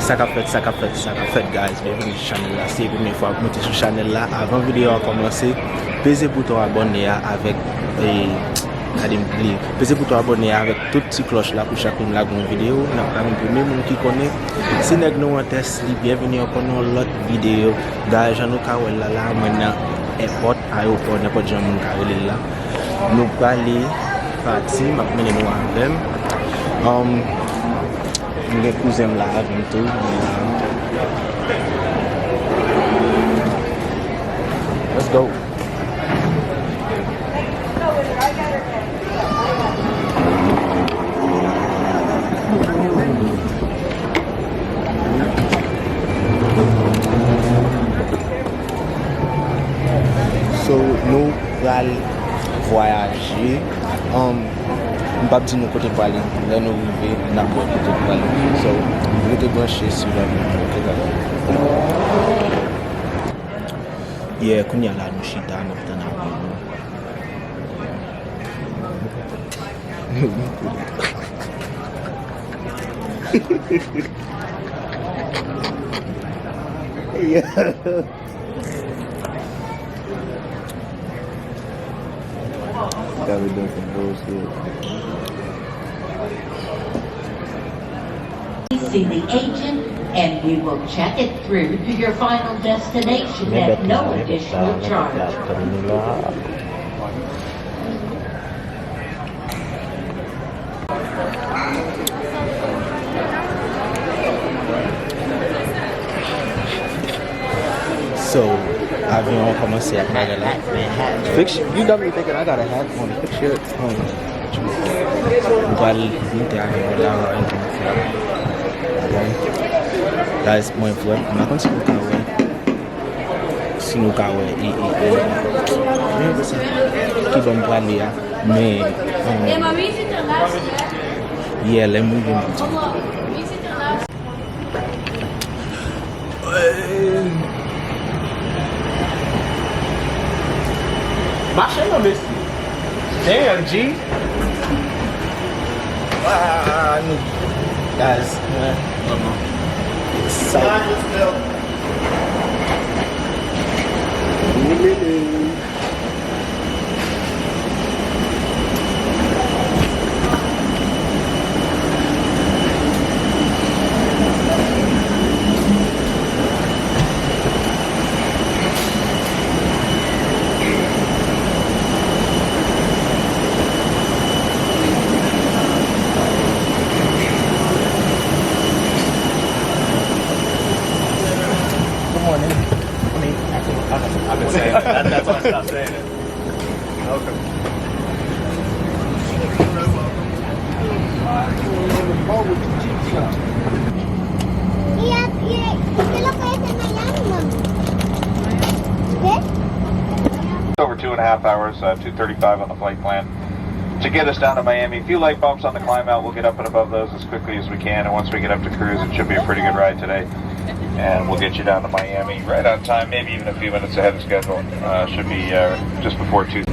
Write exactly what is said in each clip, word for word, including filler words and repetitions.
Sa k ap fèt, sa k ap fèt, sa k ap fèt, guys? Byenvini sou chanèl la. Si se premye fwa w ap monte sou chanèl la, avan videyo a kòmanse, peze bouton abòne a avèk, e, gade m bliye. Peze bouton abòne a avèk tout ti klòch la pou chak moun lage yon videyo, n ap pami premye moun ki konnen. Se nèg nou an tès li, byenvini ankò nan yon lòt videyo. Guys, jan nou ka wè l la, la, mwen nan èpòt, ayewopò, nenpòt jan moun ka rele l la. Nou prale pati, m ap mennen nou avè m. Um, M gen kouzen m la avè m tou. Let's go. So, nou pral vwayaje. Um, m p ap di nou kote n prale. Lè nou rive, n ap wè kote n prale. So, rete branche sou Love Mouvement, ok, guys? Yeah, kounye a la, nou chita, n ap tann avyon nou. Yeah. Gotta be doing some bullshit. See the agent, and we will check it through to your final destination at no additional charge. So, avyon an kòmanse ap bagay la. Fix, you got me thinking I got a hat on. Fix your, um, m pral monte avyon an la, m ap fè. Guys, mwen vrèman, m pa konn si nou ka wè. Si nou ka wè, e, e, e, men sa, ki bò m prale a, men, um, yeah, lè m rive, m ap di nou. Mache non, mesye. Damn, G. Ah, nou. Guys, mwen, mwen, mwen. Sa. Good morning. Morning. I've been saying that. That's why I stopped saying it. Okay. Over two and a half hours, uh, two thirty-five on the flight plan to get us down to Miami. A few light bumps on the climb out. We'll get up and above those as quickly as we can. And once we get up to cruise, it should be a pretty good ride today. And we'll get you down to Miami right on time, maybe even a few minutes ahead of schedule. Uh, should be, uh, just before two.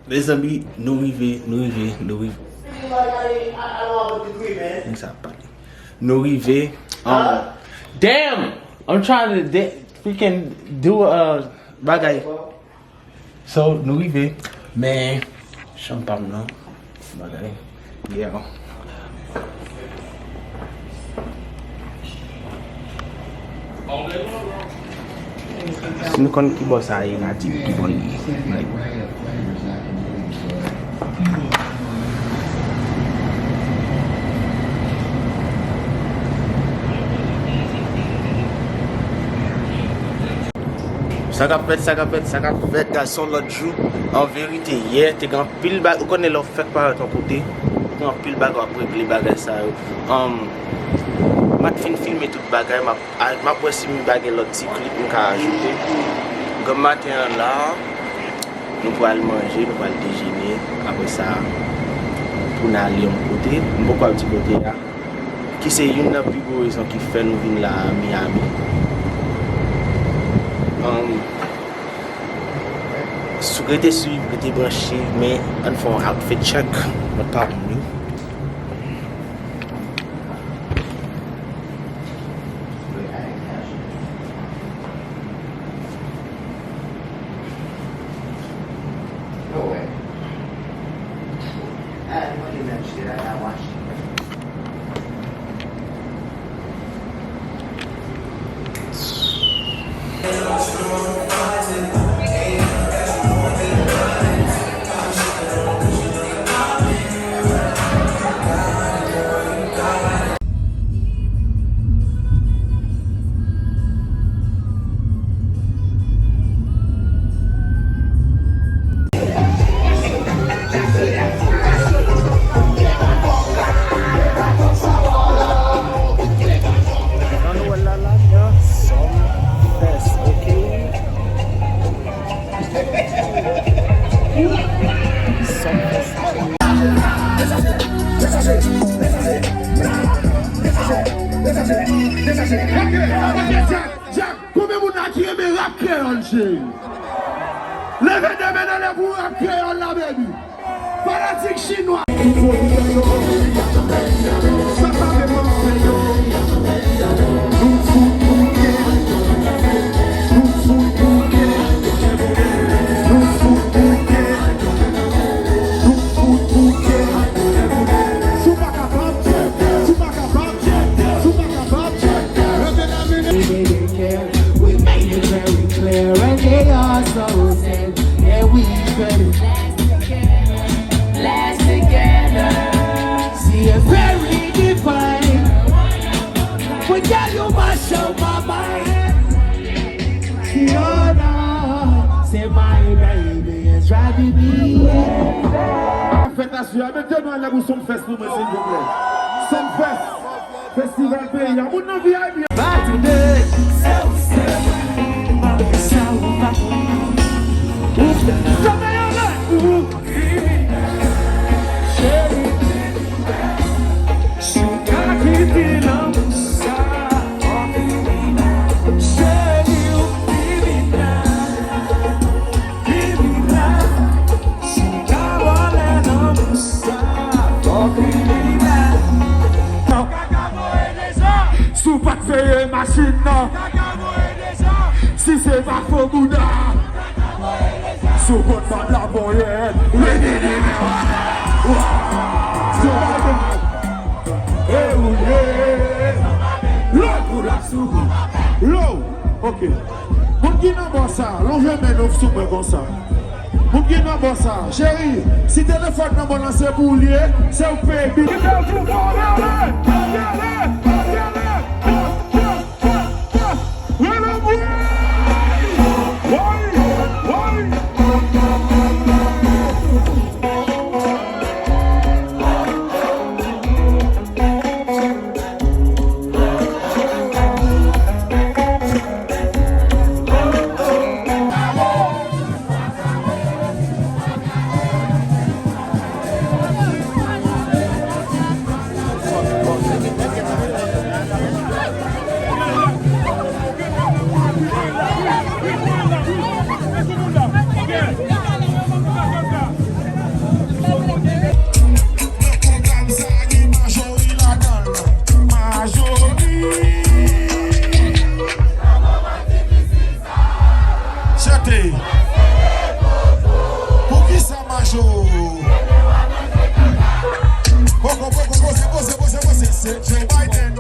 Mezanmi, nou rive, nou rive, nou rive. Nèg sa ap pale. Nou rive. Um, damn! I'm trying to de- freaking do a bagay. So, nou rive. Men, chanm pa m nan. Bagay. Yeah. Si nou konn ki bò sa ye, n a di m ki bò l ye. Like, sa k ap fèt, sa k ap fèt, sa k ap fèt, guys, se yon lòt jou. An verite, yè, te gen anpil bagay. Ou konnen lè w fèk parèt yon kote, gen anpil bagay w ap regle bagay sa yo. Um, m at fin filme tout bagay, m ap, a, m ap wè si m pa gen lòt ti klip m ka ajoute. Granm maten an la, Nou pral manje, nou pral dejene. Apre sa, pou n ale yon kote, m poko ap di kote a, ki se youn nan pi gwo rezon ki fè nou vin la a Miami. Um, sou rete swiv, rete branche, men ann fè yon outfit check. Mwen pa moun. No way. I had money in that shit. I got washed. Jan nou wè l la, la, nan Sumfest, ok? Sumfest. Jack, konbyen moun la ki renmen rap kreyòl, cheri? Leve de men anlè pou rap kreyòl la, baby. Fanatik chinwa. Baby, they care. We made it very clear, and they also said that we could last together. See, it's very divine. But girl, you mash up my mind. Fiona, say my baby is driving me. Fèt la sou a, mete nou anlè pou Sumfest pou mwen, silvouplè. Sumfest. Festival peyi a, moun nan V I P. Batoude. Sa ou pa konnen. Ou fè yon lè ou kriminèl. Cheri, si w ka kite lanmou sa, cheri, ou kriminèl. Kriminèl. Si w ka vòlè lanmou sa, fò kriminèl. Si w pa t veye machin nan, si se pa fo bouda, si w konn bat la ponyèt, rete nimewo. Joe Biden. E ou ye? Lòt pou l ap sou. Low. Ok. Moun ki nan bò sa, lonje men nou sou mwen konsa. Moun ki nan bò sa, cheri, si telefòn nan bò nan se pou ou l ye, se ou k peye bil. Rele mwen! Woy! Woy! Woy! Nan pwogram sa a gen Majori ladan l. Majori. Chante. Poukisa Majo? Poko, poko, poze, poze, poze, poze. Se Joe Biden.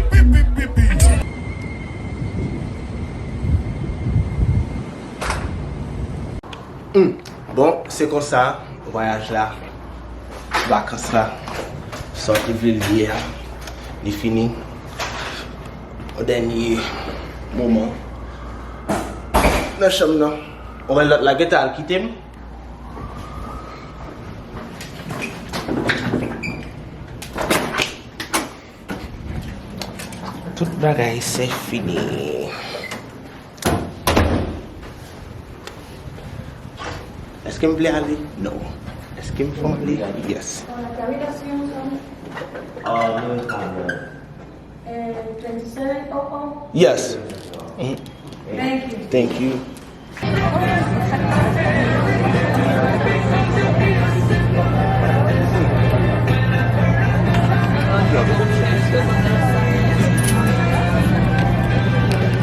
Pi, pi, pi, pi, pi. Hmm. Bon, se konsa, vwayaj la, vakans la, sa w te vle l ye a, li fini. Yon dènye moman nan chanm nan. Ou wè lòt la gentan al kite m. Tout bagay se fini. Èske m vle ale? No. Èske m fò ale? Yes. Yes. Thank you.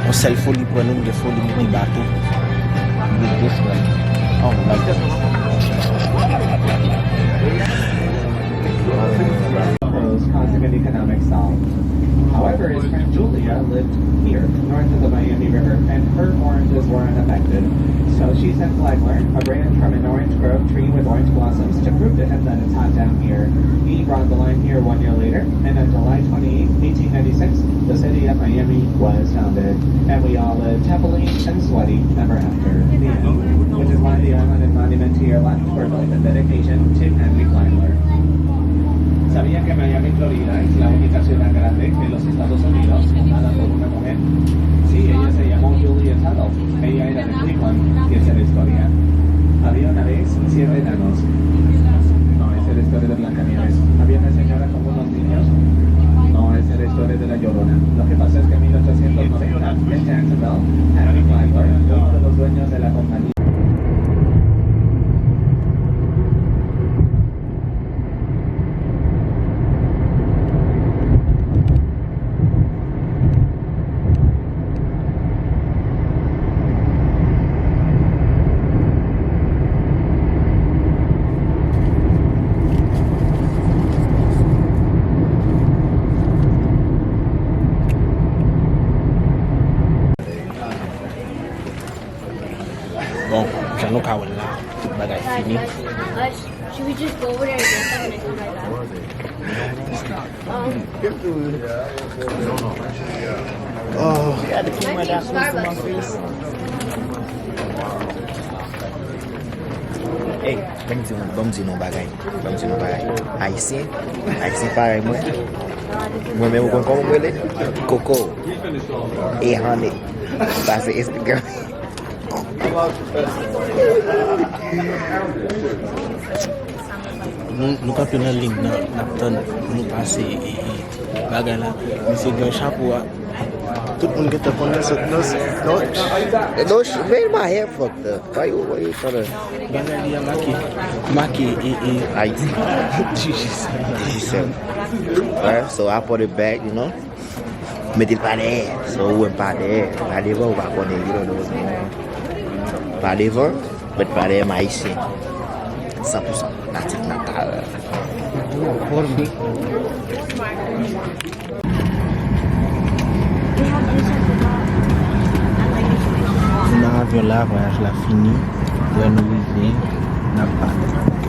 Yon sèl foli pran nou, m gen foli m debake. M gen de frè. Oh my God. Causing an economic stall. However, his friend Julia lived here, north of the Miami River, and her oranges were unaffected. So she sent Flagler, a branch from an orange grove tree with orange blossoms, to prove to him that it's hot down here. He brought the line here one year later, and on July twenty-eighth, eighteen ninety-six, the city of Miami was founded, and we all lived happily and sweaty ever after. The end. Which is why the island and monument to your left were both in dedication to Henry Flagler. ¿Sabían que Miami, Florida es la única ciudad grande en los Estados Unidos fundada por una mujer? Sí, ella se llamó Julia Tuttle. Ella era de Cleveland y esa es la historia. Había una vez siete enanos. No, esa es la historia de Blancanieves. Había una señora con unos niños. No, esa es la historia de La Llorona. Lo que pasa es que en mil ochocientos noventa, en Jacksonville, Henry Flagler, uno de los dueños de la compañía, Bon, jan nou ka wè l la, tout bagay fini. Should we just go over there and get some and then come right back? Um, Oh. Ey, ban m di nou, ban m di nou bagay. Ban m di nou bagay. Ayisyen, Ayisyen parèy mwen. Mwen menm, ou konn kòman mwen rele? Koko. E honey. Pase Instagram. Nou, nou kanpe nan liy nan, n ap tann pou nou pase, e, e, bagay la. Misye gen chapo a. Tout moun gentan konnen sa. No, no, no, man, my hair fucked up. Why you, why you trying to... Bagay li a make, make, e, e, Haiti. Digicel. Digicel. Right, so I put it back, you know. Mete l pa dèyè. So, ou wè m pa dèyè. Pa devan, ou pa konnen, you don't know. Pa devan, but pa dèyè, m ayisyen. San pou san, natif natal. Nou nan avyon la, vwayaj la fini. Lè nou rive, n ap pale.